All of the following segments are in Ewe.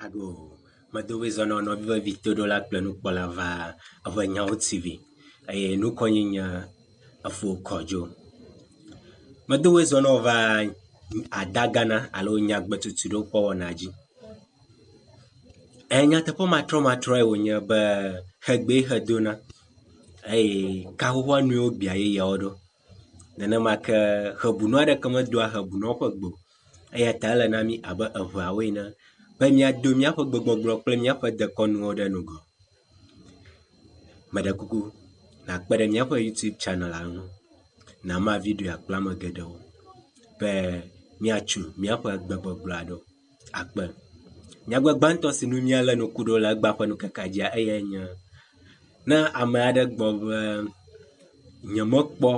Ago, medo wezɔ na nɔvi vevi toɖola kple nukpɔla va eƒe Nyawo TV eye nukɔnyi nye Efo Kɔdzo. Medo wezɔ na va adagana alo nyagbetutu ɖo ƒe wɔna dzi. E nyateƒe matrɔmatrɔe wònye be xegbee xe dona eye kahohoa nue wogbea yeyeawo ɖo. Nenema ke xebunu aɖeke medoa xebunɔ ƒe gbe o. Eya ta ele na mí abe eŋeawo ene be míado míaƒe gbegbɔgblɔ kple míaƒe dekɔnuwo ɖe ŋgɔ. Meɖe kuku nàkpe ɖe míaƒe YouTube channel la ŋu nàma videoa kple ame geɖewo be míatso míaƒe gbegbɔgblɔa ɖo akpe. Nyagbe gbãtɔ si nu míalé ŋku ɖo le egbea ƒe nukekea dzia eyae nye ne ame aɖe gblɔ be nyemekpɔ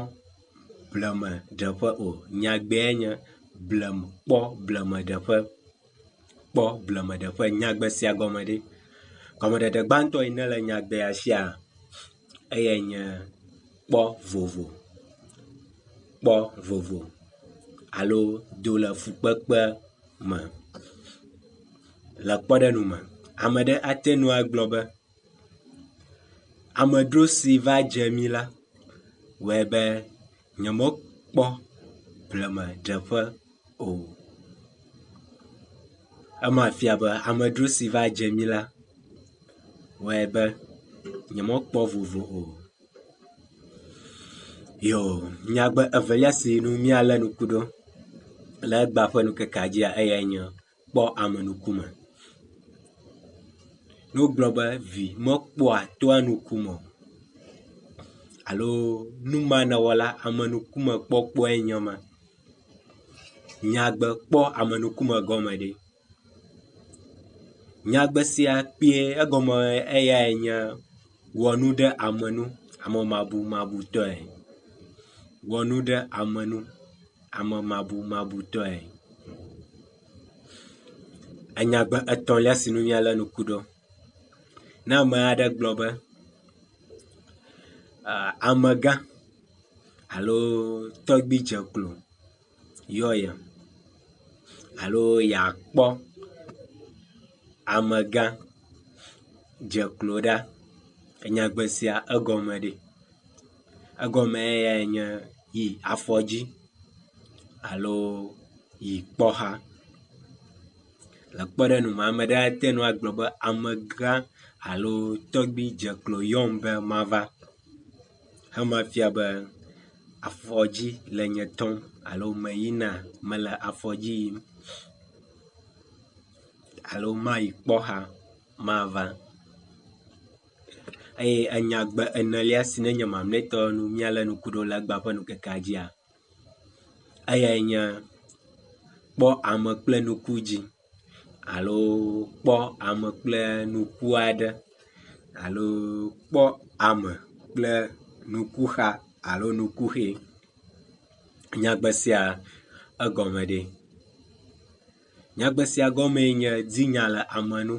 blema ɖeƒe o. Nyagbea nye blem kpɔ blemeɖeƒe. Kpɔ blemeɖeƒe. Nyagbe sia gɔme ɖe? Gɔmeɖeɖe gbãtɔ yi ne le nyagbea sia eyae nye kpɔ vovo. Kpɔ vovo alo do le fukpekpe me. Le kpɔɖeŋu me, ame ɖe ate ŋu agblɔ be amedzro si va dze mí la wɔe be nyemekpɔ blemadzeƒe o. Ema fia be amedzro si va dze mí la wɔe be nyemekpɔ vovo o. Yo nyagbe evelia si nu míalé ŋku ɖo le egbea ƒe ŋkekea dzia eyae nye kpɔ ame ŋkume. Ne wogblɔ be vi mekpɔa toa ŋkume o alo nu ma nèwɔ la ame ŋkume kpɔkpɔe nye ma. Nyagbe kpɔ ame ŋkume gɔme ɖe? Nyagbe sia kpuie egɔme eyae nye wɔ nu ɖe ame nu amemabumabutɔe. Wɔ nu ɖe ame nu amemabumabutɔe. Enyagbe etɔ̃lia si nu míalé ŋku ɖo. Ne ame aɖe gblɔ be amegã alo tɔgbui dze klo yɔ ye alo yeakpɔ amegã dze klo ɖa. Enyagbe sia egɔme ɖe? Egɔme eyae nye yi afɔdzi alo yi kpɔxa. Le kpɔɖeŋu me, ame ɖe ate ŋu agblɔ be amegã alo tɔgbui dze klo yɔm be mava. Ema fia be afɔdzi le nye tɔm alo meyina mele afɔdzi yim alo mayi kpɔxa mava. Eye enyagbe enelia si nenye mamlɛtɔ nu míalé ŋku ɖo le egbea ƒe ŋkekea dzia, eyae nye kpɔ ame kple ŋku dzi alo kpɔ ame kple ŋku aɖe alo kpɔ ame kple ŋkuxa alo ŋkuxɛ. Nyagbe sia egɔme ɖe? Nyagbe sia gɔmee nye di nya le ame nu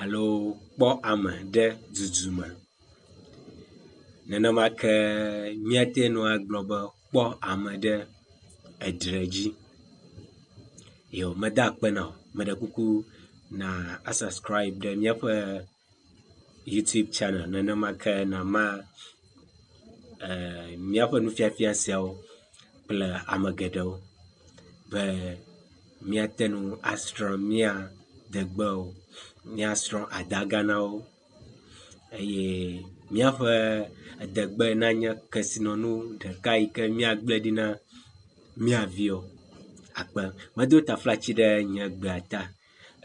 alo kpɔ ame ɖe dudu me. Nenema ke míate ŋu agblɔ be kpɔ ame ɖe edre dzi. Yo, meda akpe na wò. Meɖe kuku na a subscribe ɖe míaƒe YouTube channel nenema ke nama míaƒe nufiafia siawo kple ame geɖewo be míate ŋu asrɔ̃ mía degbewo, míasrɔ̃ adaganawo eye míaƒe degbe nanye kesinɔnu ɖeka yi ke míagblẽ ɖi na mía viwo. Akpe. Medo taflatsi ɖe nye gbea ta.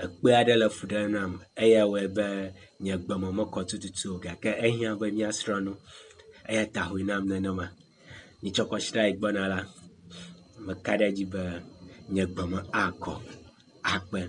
Ekpe aɖe le fu ɖem nam eya wɔe be nye gbeme mekɔ tututu o gake ehiã be míasrɔ̃ nu eya ta hoe nam nenema. Nyitsɔ kɔsiɖa yi gbɔna la, meka ɖe edzi be nye gbeme akɔ akpe.